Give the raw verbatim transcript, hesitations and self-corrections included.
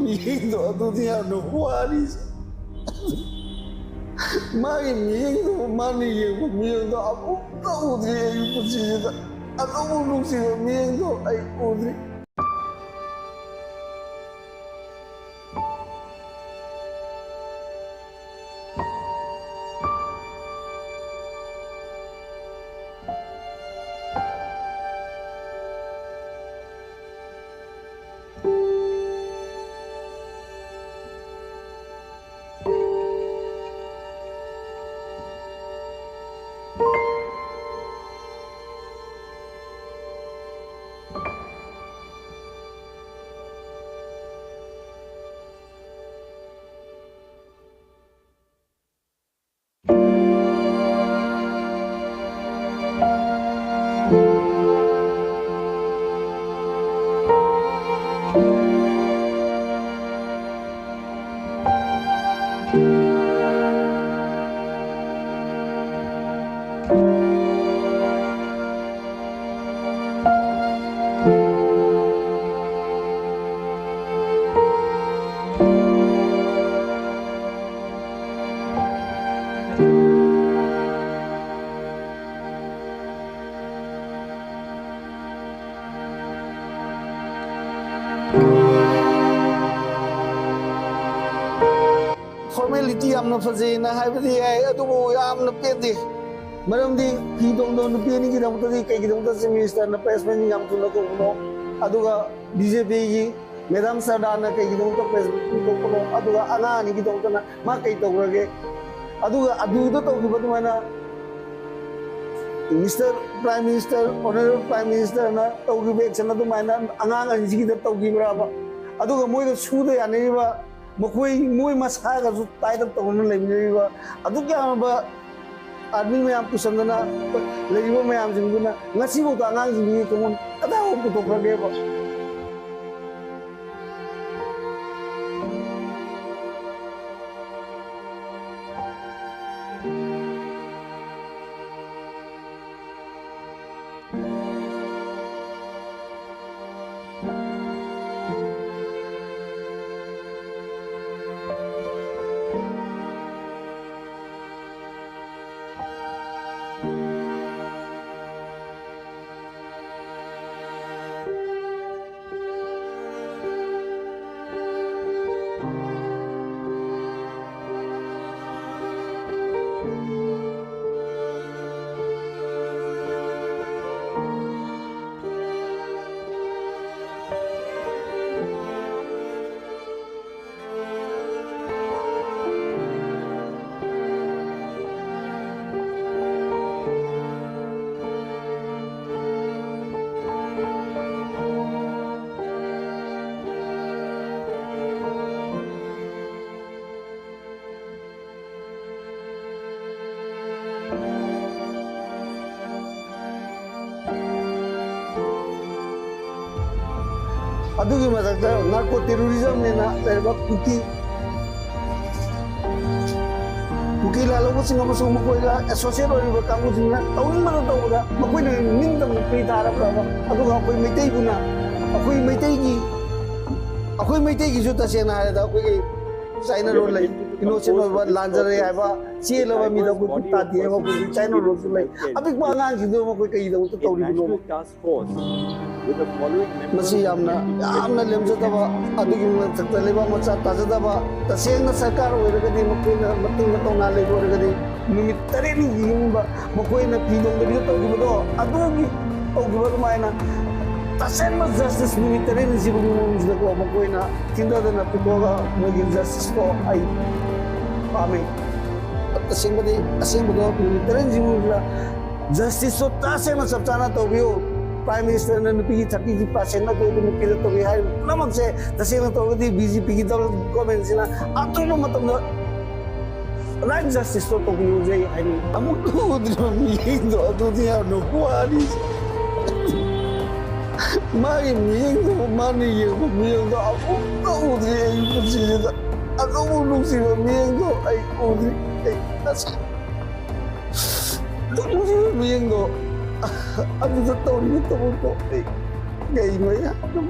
ꯃꯤꯠꯌꯦꯡꯗꯣ ꯑꯗꯨꯅꯤ ꯌꯥꯝꯅ ꯋꯥꯔꯤꯁꯦ꯫ ꯃꯥꯒꯤ ꯃꯤꯠꯌꯦꯡꯗꯣ, ꯃꯥꯅ ꯌꯦꯡꯕ ꯃꯤꯠꯌꯦꯡꯗꯣ ꯑꯃꯨꯛꯇ ꯎꯗ꯭ꯔꯤ ꯑꯩꯒꯤ ꯄꯨꯟꯁꯤꯁꯤꯗ꯫ ꯑꯗꯨꯃꯨꯛ ꯅꯨꯡꯁꯤꯕ ꯃꯤꯠꯌꯦꯡꯗꯣ ꯑꯩ ꯎꯗ꯭ꯔꯤ꯫ ꯐꯣꯔꯃꯦꯂꯤꯇꯤ ꯌꯥꯝꯅ ꯐꯖꯩꯅ ꯍꯥꯏꯕꯗꯤ ꯌꯥꯏ, ꯑꯗꯨꯕꯨ ꯌꯥꯝꯅ ꯄꯦꯟꯗꯦ꯫ ꯃꯔꯝꯗꯤ ꯐꯤ ꯇꯣꯡꯗꯕ ꯅꯨꯄꯤ ꯑꯅꯤꯒꯤꯗꯃꯛꯇꯗꯤ ꯀꯩꯒꯤꯗꯃꯛꯇ ꯆꯤꯐ ꯃꯤꯅꯤꯁꯇꯔꯅ ꯄ꯭ꯔꯦꯁ ꯃꯤꯠ ꯌꯥꯝ ꯊꯨꯅ ꯀꯧꯕꯅꯣ? ꯑꯗꯨꯒ ꯕꯤ ꯖꯦ ꯄꯤꯒꯤ ꯃꯦꯗꯥꯝ ꯁꯔꯗꯥꯔꯅ ꯀꯩꯒꯤꯗꯃꯛꯇ ꯄ꯭ꯔꯦꯁ ꯃꯤꯠ ꯀꯧꯕꯅꯣ? ꯑꯗꯨꯒ ꯑꯉꯥꯡ ꯑꯅꯤꯒꯤꯗꯃꯛꯇꯅ ꯃꯥ ꯀꯩ ꯇꯧꯈ꯭ꯔꯒꯦ? ꯑꯗꯨꯒ ꯑꯗꯨꯗ ꯇꯧꯈꯤꯕ ꯑꯗꯨꯃꯥꯏꯅ mister prime minister, honourable prime ꯃꯤꯅꯤꯁꯇꯔꯅ ꯇꯧꯈꯤꯕ ꯑꯦꯛꯁꯟ ꯑꯗꯨꯃꯥꯏꯅ ꯑꯉꯥꯡ ꯑꯅꯤꯁꯤꯒꯤꯗ ꯇꯧꯈꯤꯕ꯭ꯔꯕ? ꯑꯗꯨꯒ ꯃꯣꯏꯒ ꯁꯨꯗ ꯌꯥꯅꯔꯤꯕ, ꯃꯈꯣꯏ, ꯃꯣꯏ ꯃꯁꯥꯒꯁꯨ ꯇꯥꯏꯠ ꯑꯞ ꯇꯧꯅ ꯂꯩꯃꯤꯟꯅꯔꯤꯕ ꯑꯗꯨꯛ ꯌꯥꯝꯂꯕ ꯑꯥꯔꯃꯤ ꯃꯌꯥꯝ ꯄꯨꯁꯟꯗꯅ ꯂꯩꯔꯤꯕ ꯃꯌꯥꯝꯁꯤꯡꯗꯨꯅ ꯉꯁꯤꯐꯥꯎꯗ ꯑꯉꯥꯡꯁꯤꯡꯗꯨꯒꯤ ꯀꯃꯣꯟ ꯀꯗꯥꯏꯐꯥꯎ ꯄꯨꯊꯣꯛꯈ꯭ꯔꯒꯦꯕ? ꯑꯗꯨꯒꯤ ꯃꯊꯛꯇ ꯅꯥꯔꯀꯣ ꯇꯦꯔꯣꯔꯤꯖꯝꯅꯦꯅ ꯂꯩꯔꯤꯕ ꯀꯨꯀꯤ, ꯀꯨꯀꯤ ꯂꯥꯜꯍꯧꯕꯁꯤꯡ ꯑꯃꯁꯨꯡ ꯃꯈꯣꯏꯒ ꯑꯦꯁꯣꯁꯤꯌꯦꯠ ꯑꯣꯏꯔꯤꯕ ꯀꯥꯡꯕꯨꯁꯤꯡꯅ ꯇꯧꯅꯤꯡꯕꯗ ꯇꯧꯕꯗ ꯃꯈꯣꯏꯅ ꯅꯤꯡꯇꯝꯅ ꯀꯔꯤ ꯊꯥꯔꯛꯄ꯭ꯔꯕ? ꯑꯗꯨꯒ ꯑꯩꯈꯣꯏ ꯃꯩꯇꯩꯕꯨꯅ, ꯑꯩꯈꯣꯏ ꯃꯩꯇꯩꯒꯤ, ꯑꯩꯈꯣꯏ ꯃꯩꯇꯩꯒꯤꯁꯨ ꯇꯁꯦꯡꯅ ꯍꯥꯏꯔꯗ ꯑꯩꯈꯣꯏꯒꯤ ꯆꯥꯏꯅꯔꯣꯜ ꯂꯩ, ꯏꯅꯣꯁꯦꯟ ꯑꯣꯏꯕ ꯂꯥꯟꯖꯔꯦ ꯍꯥꯏꯕ ꯆꯦꯜꯂꯕ ꯃꯤꯗ ꯑꯩꯈꯣꯏ ꯈꯨꯠ ꯇꯥꯗꯦ ꯍꯥꯏꯕ ꯑꯩꯈꯣꯏꯒꯤ ꯆꯥꯏꯅꯔꯣꯜꯁꯨ ꯂꯩ꯫ ꯑꯄꯤꯛꯄ ꯑꯉꯥꯡꯁꯤꯡꯗꯨ ꯃꯈꯣꯏ ꯀꯩꯒꯤꯗꯃꯛꯇ ꯇꯧꯔꯤꯕꯅꯣ? ꯃꯁꯤ ꯌꯥꯝꯅ, ꯌꯥꯝꯅ ꯂꯦꯝꯖꯗꯕ, ꯑꯗꯨꯒꯤ ꯃꯊꯛꯇ ꯂꯩꯕꯥꯛ ꯃꯆꯥ ꯇꯥꯖꯗꯕ, ꯇꯁꯦꯡꯅ ꯁꯔꯀꯥꯔ ꯑꯣꯏꯔꯒꯗꯤ ꯃꯈꯣꯏꯅ ꯃꯇꯤꯛ ꯃꯇꯧ ꯅꯥ ꯂꯩꯕ ꯑꯣꯏꯔꯒꯗꯤ ꯅꯨꯃꯤꯠ ꯇꯔꯦꯠꯅꯤꯒꯤ ꯃꯅꯨꯡꯗ ꯃꯈꯣꯏꯅ ꯐꯤ ꯂꯣꯡꯗꯕꯤꯗ ꯇꯧꯈꯤꯕꯗꯣ, ꯑꯗꯨꯒꯤ ꯇꯧꯈꯤꯕ ꯑꯗꯨꯃꯥꯏꯅ ꯇꯁꯦꯡꯕ ꯖꯁꯇꯤꯁ ꯅꯨꯃꯤꯠ ꯇꯔꯦꯠꯅꯤ ꯁꯤꯕꯒꯤ ꯃꯅꯨꯡꯁꯤꯗꯀꯣ ꯃꯈꯣꯏꯅ ꯊꯤꯟꯊꯗꯅ ꯄꯨꯊꯣꯛꯑꯒ ꯃꯣꯏꯒꯤ ꯖꯁꯇꯤꯁꯇꯣ ꯑꯩ ꯄꯥꯝꯃꯤ꯫ ꯇꯁꯦꯡꯕꯗꯤ ꯑꯁꯦꯡꯕꯗꯣ ꯅꯨꯃꯤꯠ ꯇꯔꯦꯠꯅꯤ ꯁꯤꯕꯒꯤ ꯃꯅꯨꯡꯁꯤꯗ ꯖꯁꯇꯤꯁꯇꯣ ꯇꯁꯦꯡꯅ ꯆꯞ ꯆꯥꯅ ꯇꯧꯕꯤꯌꯨ꯫ ꯄ꯭ꯔꯥꯏꯝ ꯃꯤꯅꯤꯁꯇꯔꯅ ꯅꯨꯄꯤꯒꯤ ꯊꯥꯔꯇꯤꯒꯤ ꯄꯥꯔꯁꯦꯟ ꯅꯠꯇ꯭ꯔꯒ ꯅꯨꯄꯤꯗ ꯇꯧꯕꯤ ꯍꯥꯏꯔꯤꯕ ꯄꯨꯝꯅꯃꯛꯁꯦ ꯇꯁꯦꯡꯅ ꯇꯧꯔꯒꯗꯤ ꯕꯤ ꯖꯦ ꯄꯤꯒꯤ ꯗꯕꯜ ꯒꯣꯔꯃꯦꯟꯁꯤꯅ ꯑꯊꯨꯕ ꯃꯇꯝꯗ ꯔꯥꯏꯠ ꯖꯁꯇꯤꯁꯇꯣ ꯇꯧꯕꯤꯌꯨꯖꯩ ꯍꯥꯏꯅꯤꯡꯉꯤ꯫ ꯑꯃꯨꯛꯇ ꯎꯗ꯭ꯔꯤꯕ ꯃꯤꯠꯌꯦꯡꯗꯣ ꯑꯗꯨꯗꯤ ꯌꯥꯝꯅ ꯋꯥꯔꯤꯁꯦ꯫ ꯃꯥꯒꯤ ꯃꯤꯠꯌꯦꯡꯗꯣ, ꯃꯥꯅ ꯌꯦꯡꯕ ꯃꯤꯠꯌꯦꯡꯗꯣ ꯑꯃꯨꯛꯇ ꯎꯗ꯭ꯔꯤ ꯑꯩꯒꯤ ꯄꯨꯟꯁꯤꯁꯤꯗ꯫ ꯑꯗꯨꯕꯨ ꯅꯨꯡꯁꯤꯕ ꯃꯤꯠꯌꯦꯡꯗꯣ ꯑꯩ ꯎꯗ꯭ꯔꯤ꯫ ꯑꯩ ꯑꯁ, ꯑꯗꯨꯛ ꯅꯨꯡꯁꯤꯕ ꯃꯤꯠꯌꯦꯡꯗꯣ ꯑꯗꯨꯗ ꯇꯧꯔꯤꯕ ꯊꯕꯛꯇꯣ ꯑꯩ ꯀꯩꯅꯣ ꯑꯩ ꯑꯗꯨꯝ